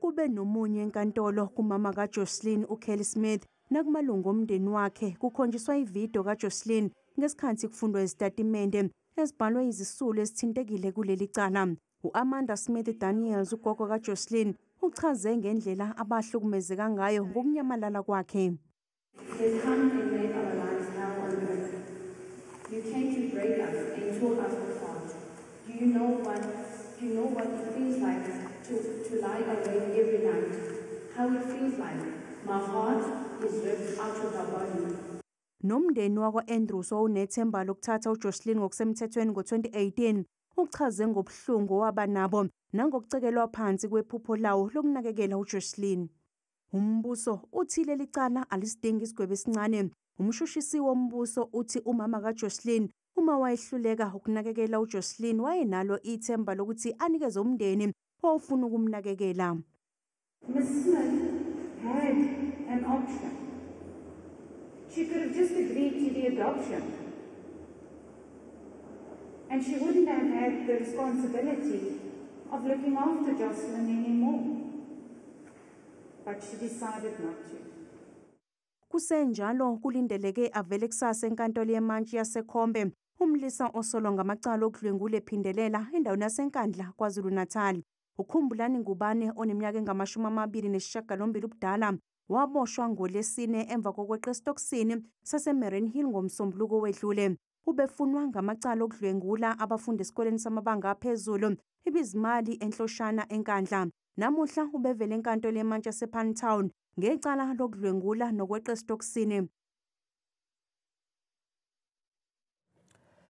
Kube nomunye enkantolo kumama kaJoshlin uKelly Smith nakumalungu omndeni wakhe kukhonjiswa ividiyo kaJoshlin ngesikhathi kufundwa izitatimende ezibhalwe izisulu ezithintekile kuleli cala. U-Amanda Smith Daniels, ugogo kaJoshlin, uchaze ngendlela abahlukumezeka ngayo ngokunyamalala kwakhe. They've come and made our lives hell on earth. You came to break us and tore us apart. Do you know what it feels like to lie awake every night? How it feels like my heart is ripped out of my body. Nomndeni wakwa-Andrews owunethemba lokuthatha uJoshlin ngokusemthethweni ngo-2018 uchaze ngobuhlungu owaba nabo nangokucekelwa phansi kwephupho lawo lokunakekela uJoshlin. Umbuso uthi leli cala alisidingi isigwebo esincane. Umshushisi wombuso uthi umama kaJoshlin uma wayehluleka ukunakekela uJoshlin wayenalo ithemba lokuthi anikeze umndeni owawufuna ukumnakekela. Ms. Smith had an option. She could have just agreed to the adoption. And she wouldn't have had the responsibility of looking after Joshlin anymore. But she decided not to. Kusenjalo, kulindeleke avele kusasa enkantolo yemantshi yaseKhombe umlisa osolwa ngamacala okudlwengula ephindelela endaweni yaseNkandla KwaZulu-Natal. UKhumbulani Ngubane oneminyaka engama-28 ubudala waboshwa ngoLwesine emva kokweqa esitokisini saseMariannhill ngoMsombuluko wedlule. Ubefunwa ngamacala okudlwengula abafundi esikoleni samabanga aphezulu iBizimali eNhloshana eNkandla. Namuhla ubevele enkantolo yemantshi yasePinetown ngecala lokudlwengula nokweqa esitokisini.